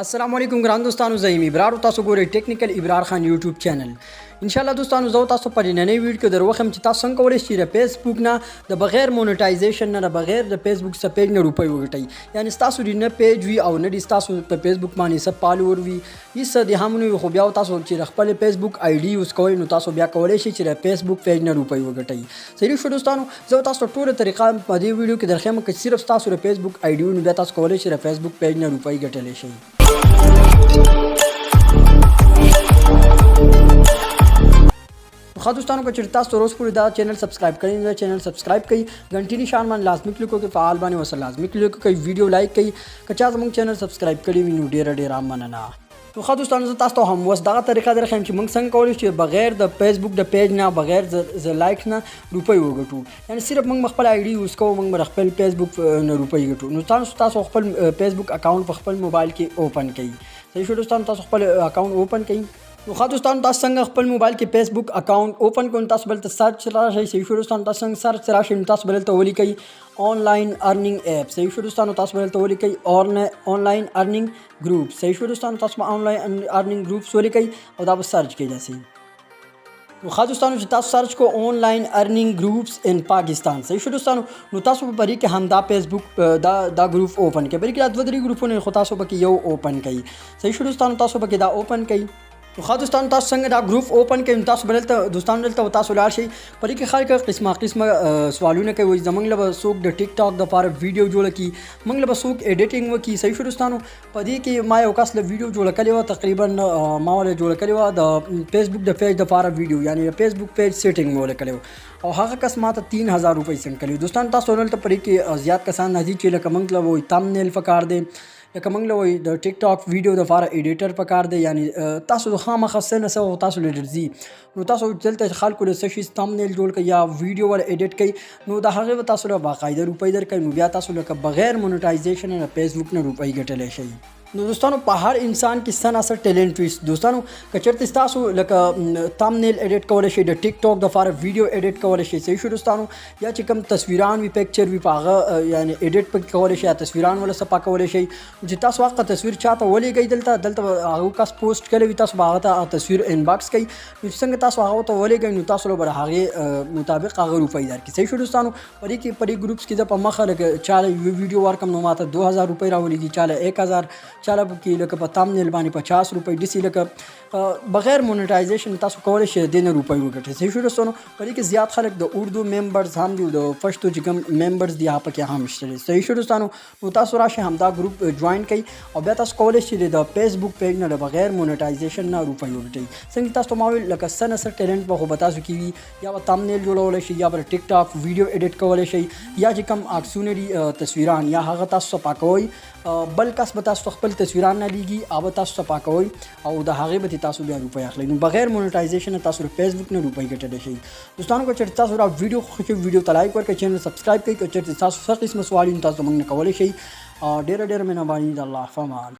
السلام علیکم ګران دوستانو، زه یم ابرار او تاسو ګورئ ټیکنیکل ابرار خان یوټیوب چینل. ان شاء الله دوستانو، زه تاسو په نننۍ ویډیو کې دروخم چې تاسو څنګه کولی شئ د فیسبوک نه د بغیر مونټایزیشن نه، د بغیر د فیسبوک څخه پیج نه روپۍ وګټئ. یعنی تاسو د نه پیج وي او نه د تاسو په فیسبوک باندې څه فالوور وي، هیڅ د هم نه وي، خو بیا تاسو چې خپل فیسبوک آی ډي یوز کوئ نو تاسو بیا کولی شئ چې د فیسبوک پیج نه روپۍ وګټئ. صحیح شو دوستانو، زه تاسو ټوله طریقه په دې ویډیو کې درښیم که صرف تاسو د فیسبوک آی ډي، نو بیا تاسو کولی شئ د فیسبوک پیج نه روپۍ ګټلی شئ. ښه دوستانو، که چېرې تاسو تر اوسه پورې دا چینل سبسکرایب کړئ نو دا چینل سبسکرایب کړئ، غنټې نشان باندې لازمي کلیک وکړئ، فعال باندې ورسره لازمي کلیک وکړئ، ویډیو لایک کړئ. که چا زموږ چینل سبسکرایب کړی وي نو ډېره ډېره مننه. نو ښه دوستانو، زه تاسو ته هم اوس دغه طریقه درښیم چې موږ څنګه کولی شو چې بغیر د فیسبوک د پیج نه، بغیر د لایک نه روپۍ وګټو. یعنی صرف موږ خپل آی ډي یوز کوو، موږ به خپل فیسبوک نه روپۍ ګټو. نو تاسو خپل فیسبوک اکاونټ په خپل موبایل کې اوپن کړئ. صحیح شو دوستانو، تاسو خپل اکاونټ اوپن کړئ. نو ښه دوستانو، تاسو څنګه خپل موبایل کې فیسبوک اکاونټ اوپن کړئ؟ تاسو بل ته سرچ راشئ. صحیح شو دوستانو، تاسو څنګه سرچ راشئ نو تاسو بل ته ولیکئ آنلاین ارنینګ اپ. صحیح شو دوستانو، تاسو بل ته ولیکئ آنلاین ارنینګ ګروپ. صحیح شو دوستانو، تاسو به آنلاین ارنینګ ګروپس ولیکئ او دا به سرچ کړئ داسې. نو ښه دوستانو، چې تاسو سرچ کو آنلاین ارنینګ ګروپس ان پاکستان، صحیح شو دوستانو، نو تاسو په پرې کې همدا فیسبوک دا ګروپ اوپن کړئ. پرې کې دا دوه درې ګروپونه، خو تاسو پکې یو اوپن کړئ. صحیح شو دوستانو، تاسو پکې دا اوپن کړئ. نو ښه دوستانو، تاسو څنګه دا ګروپ اوپن کړئ؟ تاسو به دلته دوستانو، دلته تاسو لاړ شئ. په دې کې خلک قسمه قسمه سوالونه کوي، زمونږ له به څوک د ټیک ټاک دپاره ویډیو جوړه کړي، موږ له به څوک ایډیټینګ وکړي. صحیح شو دوستانو، په دې کې ما یو کس له ویډیو جوړه کړې وه، تقریبا ما وله جوړه کړې وه د فیسبوک د پیج دپاره ویډیو، یعنی د فیسبوک پیج سیټینګ مې وله کړې وه او هغه کس ما ته 3000 روپۍ سند کړې. دوستان، تاسو دلته په دې کې زیات کسان راځي چې لکه موږ له وایي تمنیل پکار دی، لکه موږ له وایي د ټیک ټاک ویډیو دپاره ایډیټر پکار دی. یعنی تاسو خامخا څه نه څه تاسو له درځي. نو تاسو دلته خلکو له څه شي تمنیل جوړ کړئ یا ویډیو ولا ایډیټ کړئ، نو د هغې به تاسو له باقاعده روپۍ درکوي. نو بیا تاسو لکه بغیر مونټایزیشن نه فیسبوک نه روپۍ ګټلی شئ. نو دوستانو، په هر انسان کې څه نا څه ټیلنټ وي. دوستانو، که چېرته تاسو لکه تمنیل ایډیټ کولی شئ، د ټیک ټاک دپاره ویډیو ایډیټ کولی شئ، صحیح شو دوستانو، یا چې کوم تصویران وي، پکچر وي، په هغه یعنی ایډیټ پکې کولی شئ یا تصویران وله صفا کولی شئ، چې تاسو هغه تصویر چاته ولیږئ، دلته هغه کس پوسټ کړی وي، تاسو به هغه ته تصویر انباکس کړئ. نو چې څنګه تاسو هغه ته ولیږئ نو تاسو له به د هغې مطابق هغه روپۍ درکړي. صحیح شو دوستانو، په دې کې په دې ګروپس کې زه په مخه لکه چا له یو ویډیو ورکړم نو ما ته 2000 روپۍ راولېږي، چا له 1000، چا له پکې لکه په تمنیل باندې 50 روپۍ داسې. لکه بغیر مونټایزیشن تاسو کولی شئ د دې نه روپۍ وګټئ. صحیح شو دوستانو، په دې کې زیات خلک د اردو ممبرز هم دي او د پښتو چې کوم ممبرز دي هغه پکې هم شته دي. صحیح شو دوستانو، نو تاسو راشئ، همدا ګروپ جوین کړئ او بیا تاسو کولی شئ د فیسبوک پیج نه د بغیر مونټایزیشن نه روپۍ وګټئ. څنګه تاسو ته ما وویل، لکه څه نه څه ټیلنټ به خو به تاسو کې وي، یا به تمنیل جوړولی شئ، یا به ټیک ټاک ویډیو ایډیټ کولی شئ، یا چې کوم عکسونه دي، تصویران، یا هغه تاسو صفا کوئ، بل کس به تاسو ته خپل تصویران نه لیږي، هغه به تاسو صفا کوئ او د هغې به تاسو بیا روپۍ اخلئ. نو بغیر مونټایزیشن تاسو د فیسبوک نه روپۍ ګټلی شئ. دوستانو، که چېرته تاسو دا ویډیو خوښ شي، ویډیو ته لایک ورکړئ، چینل سبسکرایب کړئ. که چېرته تاسو څه قسمه سوال وي نو تاسو موږ نه کولی شئ. ډېره ډېره مهرباني، د الله په امان.